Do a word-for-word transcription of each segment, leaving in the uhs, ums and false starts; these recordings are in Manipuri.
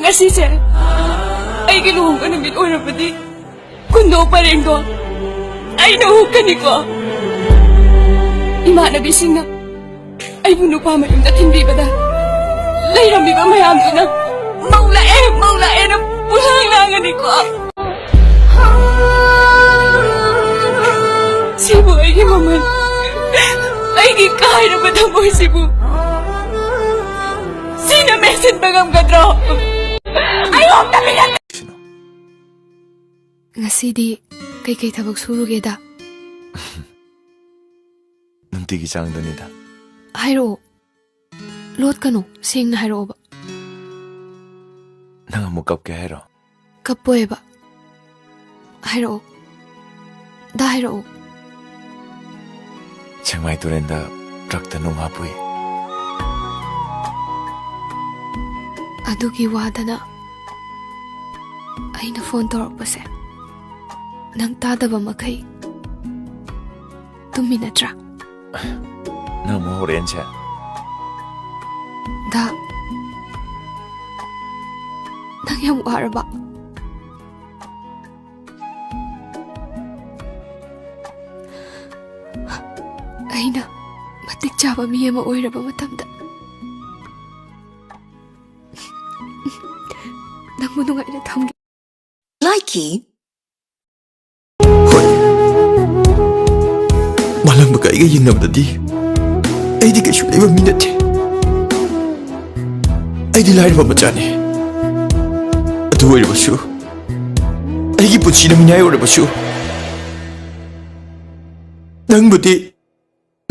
ꯉꯁꯤꯁꯦ ꯑꯩꯒꯤ ꯂꯨꯍꯣꯡꯕ ꯅꯨꯃꯤꯠ ꯑꯣꯏꯔꯕꯗꯤ ꯈꯨꯟꯗꯣ ꯄꯔꯦꯡꯗꯣ ꯑꯩꯅ ꯍꯨꯛꯀꯅꯤꯀꯣ꯫ ꯏꯃꯥꯟꯅꯕꯤꯁꯤꯡꯅ ꯑꯩꯕꯨ ꯅꯨꯄꯥ ꯃꯌꯨꯝꯗ ꯊꯤꯟꯕꯤꯕꯗ ꯂꯩꯔꯝꯃꯤꯕ ꯃꯌꯥꯝꯗꯨꯅ "ꯃꯧ ꯂꯥꯛꯑꯦ, ꯃꯧ ꯂꯥꯛꯑꯦꯅ" ꯄꯨꯡꯂꯥꯡ ꯂꯥꯡꯒꯅꯤꯀꯣ꯫ ꯁꯤꯕꯨ ꯑꯩꯒꯤ ꯃꯃꯜ, ꯑꯩꯒꯤ ꯀꯥꯏꯔꯕ ꯊꯃꯣꯏꯁꯤꯕꯨ ꯁꯤꯅ ꯃꯦꯟꯁꯤꯟꯕ ꯉꯝꯒꯗ꯭ꯔꯣ? ꯑꯩ ꯑꯣꯛꯇꯕꯤ ꯅꯠꯇꯦ꯫ ꯉꯁꯤꯗꯤ ꯀꯩꯀꯩ ꯊꯕꯛ ꯁꯨꯔꯨꯒꯦꯗ? ꯅꯨꯡꯇꯤꯒꯤ ꯆꯥꯡꯗꯨꯅꯤꯗ꯫ ꯍꯥꯏꯔꯛꯑꯣ꯫ ꯂꯣꯠꯀꯅꯨ, ꯁꯦꯡꯅ ꯍꯥꯏꯔꯛꯑꯣꯕ꯫ ꯅꯪ ꯑꯃꯨꯛ ꯀꯞꯀꯦ ꯍꯥꯏꯔꯣ? ꯀꯞꯄꯣꯏꯕ꯫ ꯍꯥꯏꯔꯛꯑꯣ꯫ ꯗꯥ, ꯍꯥꯏꯔꯛꯑꯣ꯫ ꯁꯦꯛꯃꯥꯏ ꯇꯨꯔꯦꯟꯗ ꯇ꯭ꯔꯛꯇ ꯅꯨꯡ ꯍꯥꯞꯄꯨꯏ꯫ ꯑꯗꯨꯒꯤ ꯋꯥꯗꯅ ꯑꯩꯅ ꯐꯣꯟ ꯇꯧꯔꯛꯄꯁꯦ ꯅꯪ ꯇꯥꯗꯕ ꯃꯈꯩ ꯇꯨꯝꯃꯤ ꯅꯠꯇ꯭ꯔꯥ? ꯅꯪ ꯑꯃꯨꯛ ꯍꯧꯔꯛꯑꯦꯅꯁꯦ꯫ ꯗꯥ, ꯅꯪ ꯌꯥꯝ ꯋꯥꯔꯕ? ꯑꯩꯅ ꯃꯇꯤꯛ ꯆꯥꯕ ꯃꯤ ꯑꯃ ꯑꯣꯏꯔꯕ ꯃꯇꯝꯗ ꯅꯪꯕꯨ ꯅꯨꯡꯉꯥꯏꯅ ꯊꯝꯒꯦ꯫ ꯂꯥꯏꯀꯤ꯫ ꯍꯣꯏ꯫ ꯃꯥꯂꯪꯕꯒ ꯑꯩꯒ ꯌꯦꯡꯅꯕꯗꯗꯤ ꯑꯩꯗꯤ ꯀꯩꯁꯨ ꯂꯩꯕ ꯃꯤ ꯅꯠꯇꯦ꯫ ꯑꯩꯗꯤ ꯂꯥꯏꯔꯕ ꯃꯆꯥꯅꯤ꯫ ꯑꯗꯨ ꯑꯣꯏꯔꯕꯁꯨ, ꯑꯩꯒꯤ ꯄꯨꯟꯁꯤꯅ ꯃꯤꯅꯥꯏ ꯑꯣꯏꯔꯕꯁꯨ, ꯅꯪꯕꯨꯗꯤ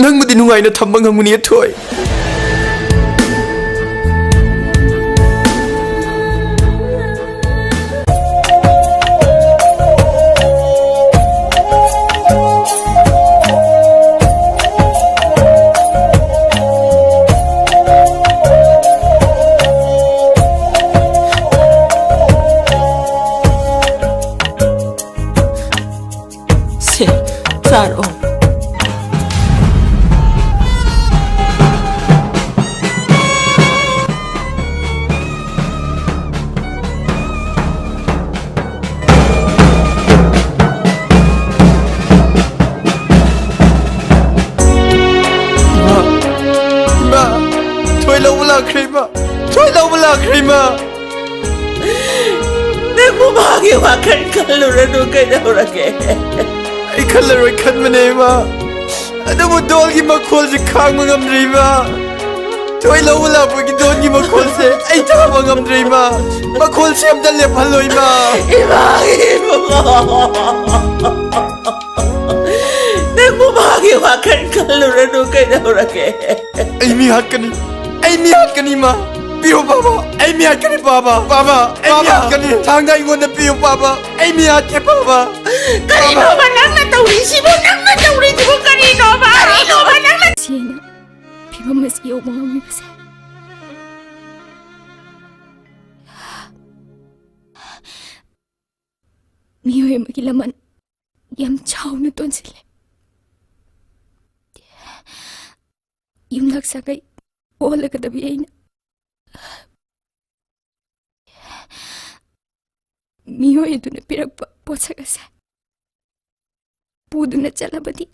ꯅꯪꯕꯨꯗꯤ ꯅꯨꯡꯉꯥꯏꯅ ꯊꯝꯕ ꯉꯝꯒꯅꯤ, ꯑꯊꯣꯏ꯫ ꯁꯦ, ꯆꯥꯔꯛꯑꯣ꯫ ꯂꯧꯕ ꯂꯥꯛꯈ꯭ꯔꯦ, ꯏꯃꯥ꯫ ꯊꯣꯏ ꯂꯧꯕ ꯂꯥꯛꯈ꯭ꯔꯦ, ꯏꯃꯥ꯫ ꯅꯪꯕꯨ ꯃꯥꯒꯤ ꯋꯥꯈꯜ ꯈꯜꯂꯨꯔꯅꯨ, ꯀꯩꯗꯧꯔꯒꯦ? ꯑꯩ ꯈꯜꯂꯔꯣꯏ ꯈꯟꯕꯅꯦ, ꯏꯃꯥ꯫ ꯑꯗꯨꯕꯨ ꯗꯣꯜꯒꯤ ꯃꯈꯣꯜꯁꯦ ꯈꯥꯡꯕ ꯉꯝꯗ꯭ꯔꯦ, ꯏꯃꯥ꯫ ꯊꯣꯏ ꯂꯧꯕ ꯂꯥꯛꯄꯒꯤ ꯗꯣꯜꯒꯤ ꯃꯈꯣꯜꯁꯦ ꯑꯩ ꯇꯥꯕ ꯉꯝꯗ꯭ꯔꯦ, ꯏꯃꯥ꯫ ꯃꯈꯣꯜꯁꯦ ꯑꯝꯇ ꯂꯦꯞꯍꯜꯂꯣ, ꯏꯃꯥ꯫ ꯏꯃꯥꯒꯤ ꯏꯕꯨꯡꯉꯣ꯫ ꯅꯪꯕꯨ ꯃꯥꯒꯤ ꯋꯥꯈꯜ ꯈꯜꯂꯨꯔꯅꯨ, ꯀꯩꯗꯧꯔꯒꯦ? ꯑꯩ ꯃꯤ ꯍꯥꯠꯀꯅꯤ꯫ ꯑꯩ ꯃꯤ ꯍꯥꯠꯀꯅꯤ, ꯏꯃꯥ꯫ ꯄꯤꯌꯨ, ꯄꯥꯕ꯫ ꯑꯩ ꯃꯤ ꯍꯥꯠꯀꯅꯤ, ꯄꯥꯕ꯫ ꯄꯥꯕ, ꯑꯩ ꯃꯤ ꯄꯥꯕ꯫ ꯍꯥꯠꯀꯅꯤ꯫ ꯊꯥꯡꯗ ꯑꯩꯉꯣꯟꯗ ꯄꯤꯌꯨ, ꯄꯥꯕ꯫ ꯑꯩ ꯃꯤ ꯍꯥꯠꯀꯦ, ꯄꯥꯕ꯫ ꯀꯔꯤꯅꯣꯕ ꯅꯪꯅ ꯇꯧꯔꯤꯁꯤꯕꯨ? ꯅꯪꯅ ꯇꯧꯔꯤꯁꯤꯕꯨ ꯀꯔꯤꯅꯣꯕ? ꯀꯔꯤꯅꯣꯕ ꯅꯪꯅ ꯁꯤ ꯑꯩꯅ ꯐꯤꯕꯝ ꯑꯁꯤ ꯌꯧꯕ ꯉꯝꯃꯤꯕꯁꯦ ꯃꯤꯑꯣꯏ ꯑꯃꯒꯤ ꯂꯃꯟ ꯌꯥꯝ ꯆꯥꯎꯅ ꯇꯣꯟꯁꯤꯜꯂꯦ꯫ ꯌꯨꯝꯂꯛ ꯁꯥꯒꯩ ꯑꯣꯜꯂꯒꯗꯕꯤ ꯑꯩꯅ ꯃꯤꯑꯣꯏ ꯑꯗꯨꯅ ꯄꯤꯔꯛꯄ ꯄꯣꯠꯁꯛ ꯑꯁꯦ ꯄꯨꯗꯨꯅ ꯆꯠꯂꯕꯗꯤ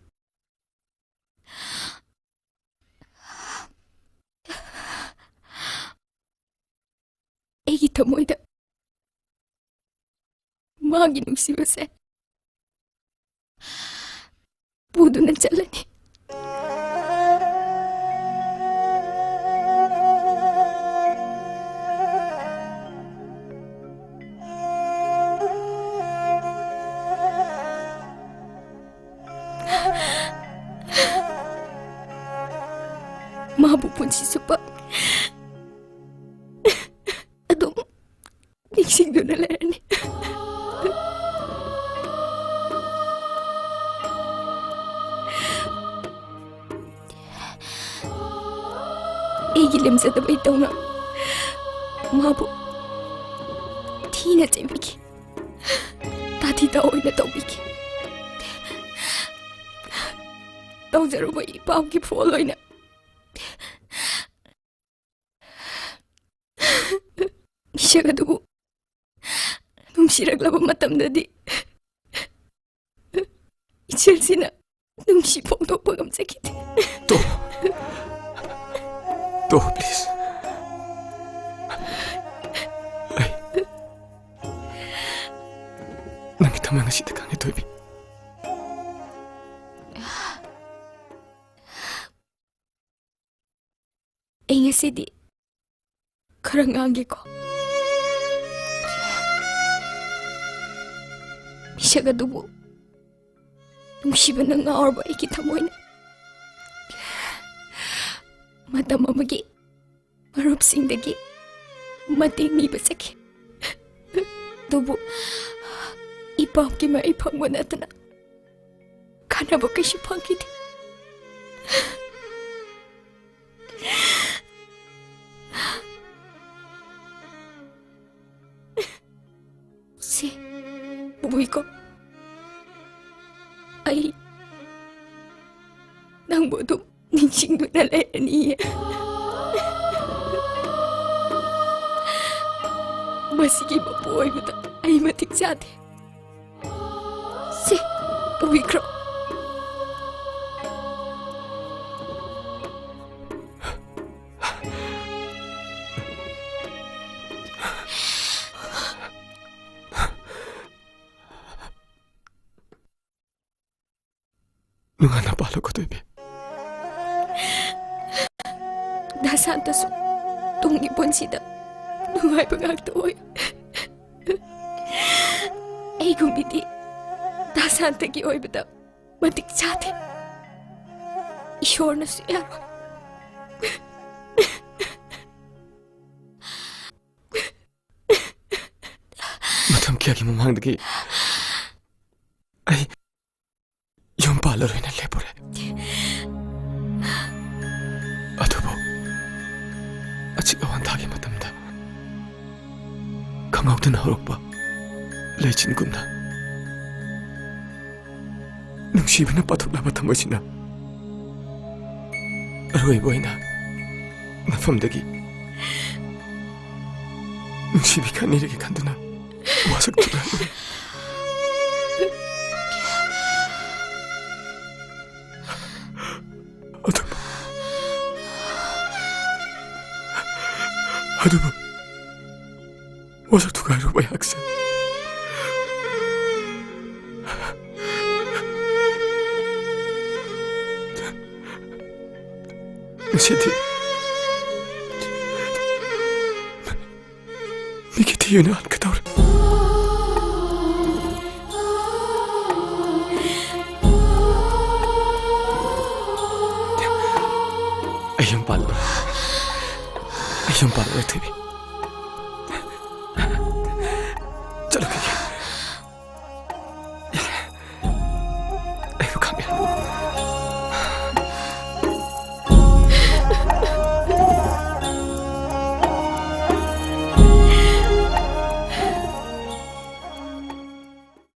ꯑꯩꯒꯤ ꯊꯃꯣꯏꯗ ꯃꯥꯒꯤ ꯅꯨꯡꯁꯤꯕꯁꯦ ꯄꯨꯗꯨꯅ ꯆꯠꯂꯅꯤ꯫ ꯃꯥꯕꯨ ꯄꯨꯟꯁꯤ ꯆꯨꯞꯄ ꯑꯗꯨꯝ ꯅꯤꯡꯁꯤꯡꯗꯨꯅ ꯂꯩꯔꯅꯤ꯫ ꯑꯩꯒꯤ ꯂꯦꯝꯖꯗꯕ ꯏꯇꯧꯅ ꯃꯥꯕꯨ ꯊꯤꯅ ꯆꯩꯕꯤꯈꯤ꯫ ꯇꯥꯊꯤ ꯇꯥꯑꯣꯏꯅ ꯇꯧꯕꯤꯈꯤ꯫ ꯇꯧꯖꯔꯨꯕ ꯏꯄꯥꯝꯒꯤ ꯐꯣꯜ ꯑꯣꯏꯅ ꯃꯤꯁꯛ ꯑꯗꯨꯕꯨ ꯅꯨꯡꯁꯤꯔꯛꯂꯕ ꯃꯇꯝꯗꯗꯤ ꯏꯆꯦꯜꯁꯤꯅ ꯅꯨꯡꯁꯤ ꯐꯣꯡꯗꯣꯛꯄ ꯉꯝꯖꯈꯤꯗꯦ꯫ ꯇꯣ꯫ ꯇꯣ, please꯫ ꯑꯩ ꯉꯁꯤꯗꯤ ꯈꯔ ꯉꯥꯡꯒꯦꯀꯣ꯫ ꯃꯤꯁꯛ ꯑꯗꯨꯕꯨ ꯅꯨꯡꯁꯤꯕꯅ ꯉꯥꯎꯔꯕ ꯑꯩꯒꯤ ꯊꯃꯣꯏꯅ ꯃꯇꯝ ꯑꯃꯒꯤ ꯃꯔꯨꯞꯁꯤꯡꯗꯒꯤ ꯃꯇꯦꯡ ꯅꯤꯕ ꯆꯠꯈꯤ꯫ ꯑꯗꯨꯕꯨ ꯏꯄꯥꯞꯀꯤ ꯃꯍꯩ ꯐꯪꯕ ꯅꯠꯇꯅ ꯀꯥꯟꯅꯕ ꯀꯩꯁꯨ ꯐꯪꯈꯤꯗꯦ꯫ ꯁꯦ, ꯎꯏꯀꯣ, ꯑꯩ ꯅꯪꯕꯨ ꯑꯗꯨꯝ ꯅꯤꯡꯁꯤꯡꯗꯨꯅ ꯂꯩꯔꯅꯤꯌꯦ꯫ ꯃꯁꯤꯒꯤ ꯃꯄꯨ ꯑꯣꯏꯕꯗ ꯑꯩ ꯃꯇꯤꯛ ꯆꯥꯗꯦ꯫ ꯁꯦ, ꯎꯏꯈ꯭ꯔꯣ꯫ ꯅꯨꯡꯉꯥꯏꯅ ꯄꯥꯜꯂꯨꯀꯣ, ꯊꯣꯏꯕꯤ꯫ ꯗꯥ ꯁꯥꯟꯇꯁꯨ ꯇꯨꯡꯒꯤ ꯄꯨꯟꯁꯤꯗ ꯅꯨꯡꯉꯥꯏꯕ ꯉꯥꯛꯇ ꯑꯣꯏ꯫ ꯑꯩꯒꯨꯝꯕꯤꯗꯤ ꯗꯥ ꯁꯥꯟꯇꯒꯤ ꯑꯣꯏꯕꯗ ꯃꯇꯤꯛ ꯆꯥꯗꯦ꯫ ꯏꯁꯣꯔꯅꯁꯨ ꯌꯥꯔꯣꯏ꯫ ꯃꯇꯝ ꯀꯌꯥꯒꯤ ꯃꯃꯥꯡꯗꯒꯤ ꯑꯩ ꯌꯨꯝ ꯄꯥꯜꯂꯔꯣꯏꯅ ꯂꯦꯞꯄꯨꯔꯦ꯫ ꯑꯗꯨꯕꯨ ꯑꯆꯤꯛ ꯑꯋꯥꯟ ꯊꯥꯒꯤ ꯃꯇꯝꯗ ꯈꯪꯍꯧꯗꯅ ꯍꯧꯔꯛꯄ ꯂꯩꯆꯤꯟꯒꯨꯝꯅ ꯅꯨꯡꯁꯤꯕꯅ ꯄꯥꯊꯣꯛꯂꯕ ꯊꯃꯣꯏꯁꯤꯅ ꯑꯔꯣꯏꯕ ꯑꯣꯏꯅ ꯅꯐꯝꯗꯒꯤ ꯅꯨꯡꯁꯤꯕꯤ ꯈꯟꯅꯤꯔꯒꯦ ꯈꯟꯗꯨꯅ ꯋꯥꯁꯛ ꯊꯨꯒꯥꯏꯔꯨꯔꯦ꯫ ꯑꯗꯨꯕꯨ, ꯑꯗꯨꯕꯨ ꯋꯥꯁꯛ ꯊꯨꯒꯥꯏꯔꯨꯕ ꯑꯩꯍꯥꯛꯁꯦ ꯉꯁꯤꯗꯤ ꯌꯨꯝ ꯍꯟꯒꯗꯧꯔꯦ꯫ ꯑꯩ ꯌꯨꯝ ꯄꯥꯜꯂꯔꯣꯏ꯫ ꯑꯩ ꯌꯨꯝ ꯄꯥꯜꯂꯔꯣꯏ, ꯊꯣꯏꯕꯤ꯫